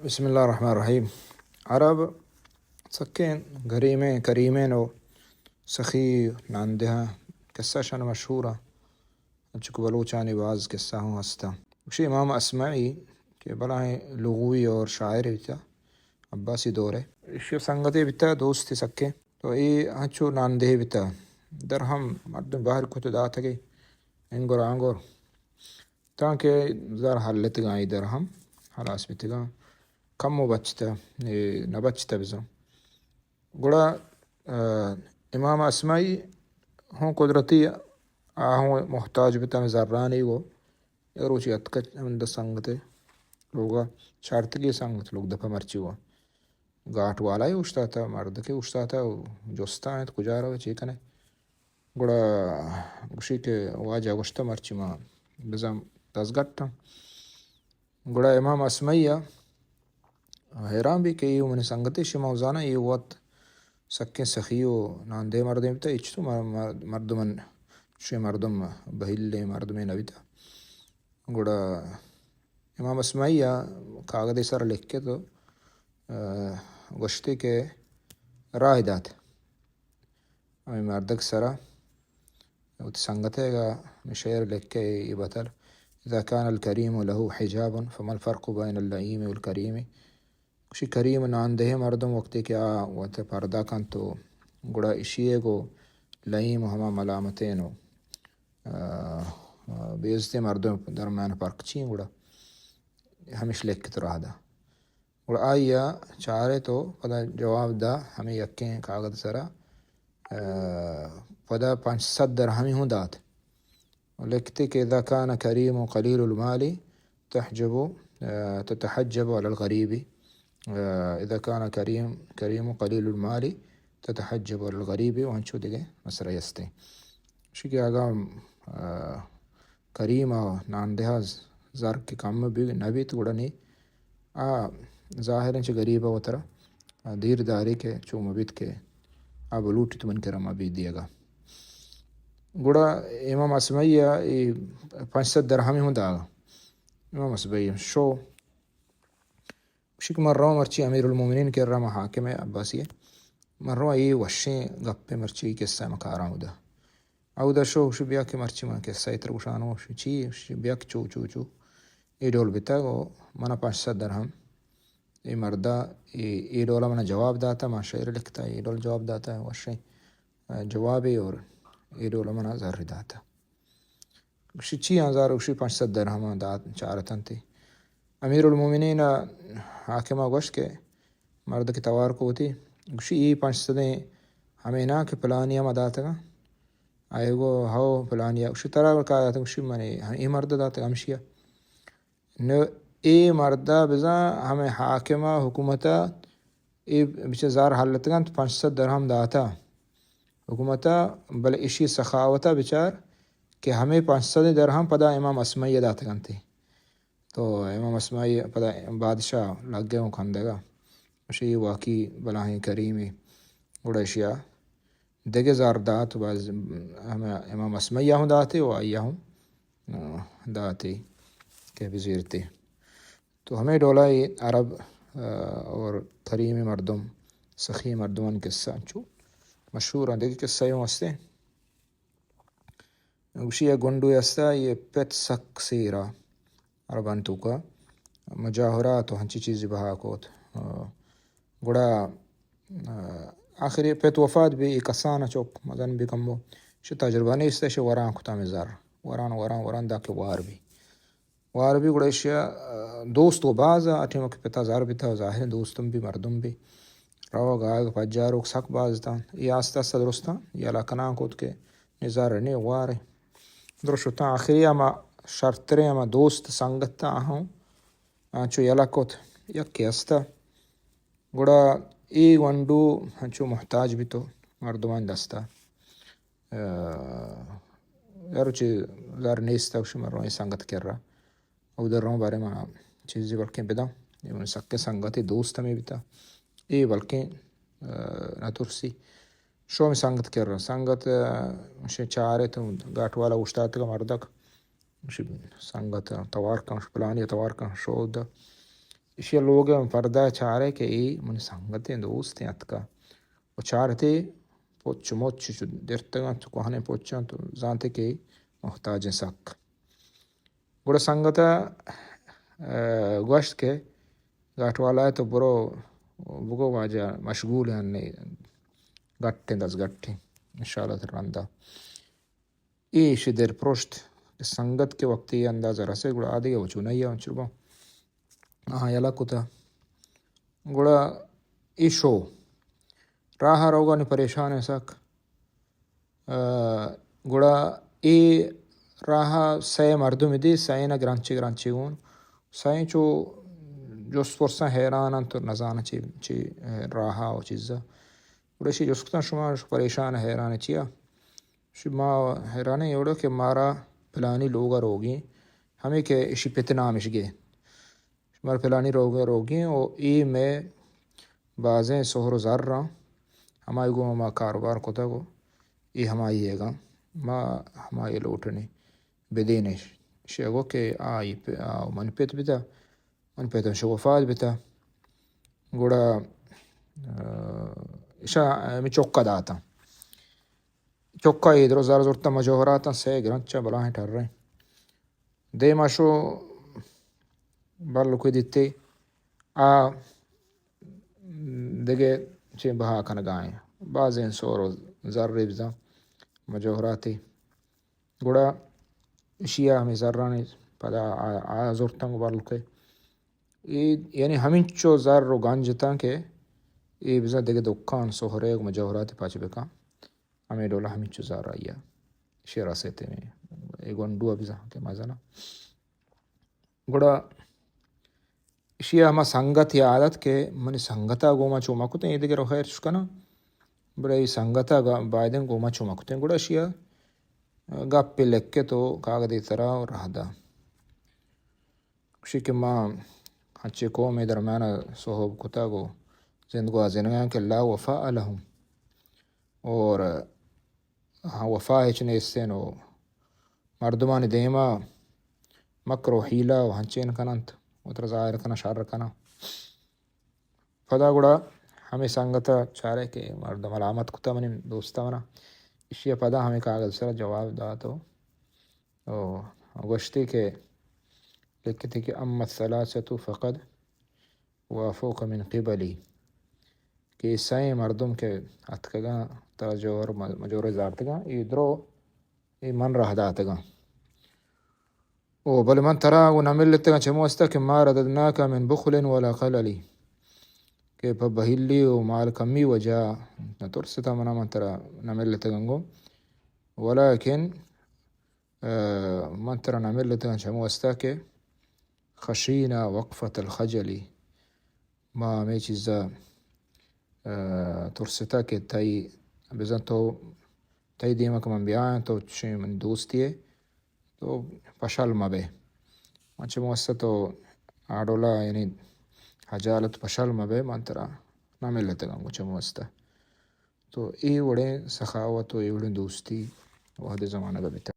بسم اللہ الرحمن الرحیم۔ عرب سکیں گریمیں، کریمیں و سخی ناندہاں، قصہ شان مشہور ایں، انچو کہ بلوچانی باز قصہ ہوں ہستاں۔ گوشی امام اصمعی کہ بلاہیں لغوی اور شاعر بیتا، عباسی دور ءِ، ایشی سنگتے بیتا، دوستی سکیں۔ تو اے انچو ناندہے بیتا، درہم مردم بہر کت داتگے، انگر آنگر، تانکہ زر ہلتگاں، اے درہم ہلاس بیتگاں، کمو بچتا، اے نہ بچتا بزاں۔ گڑا، آ، امام اصمعی ہوں قدرتی، آ ہوں محتاج بیتا ہمے زرانی گو۔ یک روچے اتکا ہمدا سنگتے لوگا چارتگی، سنگت لوگ دپا مرچی وا گاٹ والا اوشتاتا، مردکے اوشتاتا و جستا انت کجا روئے، چے کنے؟ گڑا گوشی کہ واجہ گوشتا مرچی ما بزاں دزگٹ آں۔ گڑا امام اصمعی ءَ حیران بی کہ اے منی سنگتے، شما زانا اے وت سکیں سخی و ناندہ مردمے بیتا، ہچ تو مر-، مر-، مردمن، شے مردم بہیلیں مردمے نہ بیتا۔ گڑا امام اصمعی ءَ کاگدے سر لکھت و، آ، گوشتے کہ راہ دات۔ ہمے مردک سرا وتی سنگتے گا ہمے شعر لکھے، اے بتل: اذا كان الكريم له حجاب فما الفرق بين اللئيم والكريم۔ گوشی کریم ناندہے مردم وقتی کہ آ وت پردہ کنت و گڑا اشی گو لئیم و ہما ملامتیں و، آ، آ، بے عزتیں مردم درمیان فرق چی ایں؟ گڑا ہمیش لکھت راہ دا۔ گڑا آئی ءَ چارت و پدا جواب دا، ہمے یکیں کاگد سرا، آ، پدا پنچ سد درہمی ہوں دات۔ لکھتے کہ اذا كان كريم قليل المال تحجب، آ، تتحجب على الغريب۔ آ، اذا كان كريم، كريم قليل المال تتحجب على الغريب، و انچو دگہ مسئلہ ہستیں۔ شی کہ اگاں، آ، کریم ءَ ناندہ ءَ زر کہ کم بی-، نہ بیت، گڑا نی آ ظاہر انت چہ غریب ءَ وترا دیر داری کہ چو مہ بیت کہ آ بلوٹیت من کرا ما بی دیگا۔ گڑا امام اصمعی ءَ اے پنچ سد درہمی ہوں داگا۔ امام اصمعی شو گوشی کہ من رواں مرچی امیر المومنین کرا، ما حاکم عباسی ءَ، من رواں اے وشیں گپے مرچی قصہ ما کاراں اودا۔ اودا شو، گوشی بیا کہ مرچی من قصہ تر گوشانو۔ گوشی چی؟ گوشی بیا کہ چو، چو، چو اے ڈول بیتگ و منا پنچ سد درہم اے مردا اے، اے ڈولا منا جواب داتا، من شعر لکھتا، اے ڈول جواب داتا، وشیں، آ، جوابے اور اے ڈولا منا زر داتا۔ گوشی چی آں زر؟ گوشی پنچ سد درہم دات، چارتنتی۔ امیر المومنین حاکم ءَ گوشت کہ مرد کہ توار کو وتی، گوشی اے پنچ سدیں ہمے ناں کہ پلانی ءَ ما داتگاں؟ آئی گو ہو پلانی ءَ۔ گوشی ترا کا داتگ؟ گوشی منی اے مرد داتگ ہمشی ءَ۔ نو اے مرد ءَ بزاں ہمے حاکم ءَ، حکومت ءَ اے بچہ زر ہلتگ انت، پنچ سد درہم داتا حکومت ءَ، بلے اشی سخاوت ءَ بچار کہ ہمے پنچ سد درہم پدا امام اصمعی ءَ داتگ انت۔ تو امام اصمعی پدا بادشاہ لگے اوں کندگ ءَ، گوشی اے واقعی بلاہیں کریمے۔ گڑا اشی ءَ دگہ زر دات و باز ہمے امام اصمعی ءَ ہوں داتے و آئی ءَ ہوں، آ، داتے کہ بزیرتے۔ تو ہمے ڈولا اے عرب، آ، اور کریمی مردم، سخی مردمانی قصہ انچو مشہور انت۔ دگہ قصہ اوں ہستے۔ گوشی یک گونڈوے ہستا، اے پت سک سیرا عربانی توکا مجاہرات و ہنچی چیزی بہا کت۔ آ، گڑا، آ، آخری پت وفات بی، اے کسان چک مزن بی کمو، شی تجربہ نیست، شی وران کتا ہمے زر۔ وران، وران، وران دا کہ وار بی۔ وار بی گڑا ایشی ءَ، آ، دوست و باز ءَ، آ ٹیم ءَ کہ پتا زر بیتا، ظاہر انت دوستم بی، مردم بی۔ روگ آیگ پجاروک سک باز اتاں۔ اے آستہ آستہ درستاں یلہ کنان کت کہ نی زر نی وار انت۔ درست شتاں آخری ہما شرتریں ہما دوست سنگت آہوں انچو یلہ کت، یکے ہستہ۔ گڑا اے گونڈو انچو محتاج بیتو مردمانی دستا۔ آ، ہر روچے زر نیست، گوشی من رواں اے سنگت کرا۔ اودا رواں بارے من چیزے بلکیں بداں۔ اے من سکیں سنگتے، دوست ہمے بیتا۔ اے بلکیں، آ، نہ ترسی۔ شو ہمے سنگت کرا۔ سنگت، آ، شے چارے تو گاٹ والا اوشتاتگا مردک۔ شی سنگت توار کن، پلانی توار کن، شو دا۔ ایشی ءِ لوگ ءِ پردہ ءَ چارے کہ اے منی سنگتیں دوستیں اتکا۔ و چارتے پچ مچ چو درتگ انت، کوہنیں پچ انت، زانتے کہ محتاجیں سک۔ گڑا سنگت ءَ، آ، گوشت کہ گاٹ والا ءَ تو برو بگو واجہ مشغول انت، گٹیں دزگٹیں، انشاءاللہ تر رندا۔ اے ایشی دل پروشت کہ سنگت کہ وقتی اندازہ رسے گڑا آدگہ وچو نہ یا چربا۔ آہاں یلہ کتا۔ گڑا اے شو راہ ءَ روگانی پریشان ءَ سک۔ آ، گڑا اے راہ ءَ سئے مردم دی، سئے نہ گرانچے گرانچے گون۔ سئے چو جست پرساں حیران انت و نزاناں چی، چی راہ ءَ و چیزا۔ گڑا اشی جست کتاں، شما پریشان حیران چیا؟ شی ما حیرانیں ایوڑو کہ مارا پلانی لوگ ءَ روگی، ہمیں کہ اشی پت نام اشگے۔ شمار پلانی روگ، روگیں و اے مئے بازیں سہر و زر آں، ہمائی گوں ما کاروبار کتگ و اے ہمائی ایگاں، ما ہمائی لوٹنی بدینش۔ شی گو کہ آئی پ-، آ من پت بتا، من پت شو وفات بتا۔ گڑا، آ، اشا ہمیں چکا داتاں۔ چکا اے درو زر زرتاں، مجوہراتاں، سئے گرنچا بلاہیں ٹریں۔ دیما شو بلکو دیتے آ دگہ چے بہا کنگائیں، بازیں سور و زر بزاں مجوہراتے۔ گڑا اشیا ہمیں زرانی پدا آ، آ زرتاں گو بلکے۔ اے یعنی ہمینچو زر و گنج اتاں کہ اے بزاں دگہ دکان سہرے و مجوہراتے پچ بکاں۔ ہمے ڈولا ہمینچو زر آئی ءَ شیر رسیت، اے گونڈو ءَ بزاں کہ مزن ءَ۔ گڑا اشی ءَ ہما سنگت یاد ات کہ منی سنگت ءَ گوں ما چو مہ کتیں، اے دگہ رو خیر چش کناں، بلے اے سنگت ءَ گا-، بائدیں گوں ما چو مہ کتیں۔ گڑا اشی ءَ گپے لکت و کاگدے ترا و راہ دا۔ گوشی کہ ما ہنچیں قومے درمیان ءَ سہب کتگ و زند گوازینگ ءَ آں کہ لا وفاء لهم، اور ہاں، وفا ہچ نیستیں و مردمانی دیما مکر و حیلہ و ہنچین کننت، وترا ظاہر کناں، شر کناں۔ پدا گڑا ہمے سنگت ءَ چارے کہ مردم ملامت کتا منی دوست ءَ منا، اشی ءَ پدا ہمے کاغذ سرا جواب دات و، و گوشتی کہ لکھتی کہ اما الثلاثة فقد وافوک من قبلی، کہ اے سئیں مردم کہ اتکگاں ترا جوہر م-، مجوہر زارتگاں، اے درو اے من راہ داتگاں۔ او بلے من ترا گوں نہ ملتگاں چمے واسطہ کہ ما رددناک من بخل ولا قللی، کہ پہ بہیلی و مال کمی وجہ نہ ترستہ منا، من ترا نہ ملتگاں گوں، ولکن آ، من ترا نہ ملتگاں چمے واسطہ کہ خشینا وقفة الخجل، ما ہمے چیزا، آ، ترستہ کہ تئی، بزاں تو، تئی دیما کہ من بیایاں، تو چشیں منی دوستی ئے، تو پشل مہ بئے۔ من چمے واسطہ تو آ ڈولا یعنی حجالت پشل مہ بئے، من ترا نہ ملتگاں گوں چمے واسطہ۔ تو اے وڑیں سخاوت و اے وڑیں دوستی وہدے زمانگ ءَ بیتگ۔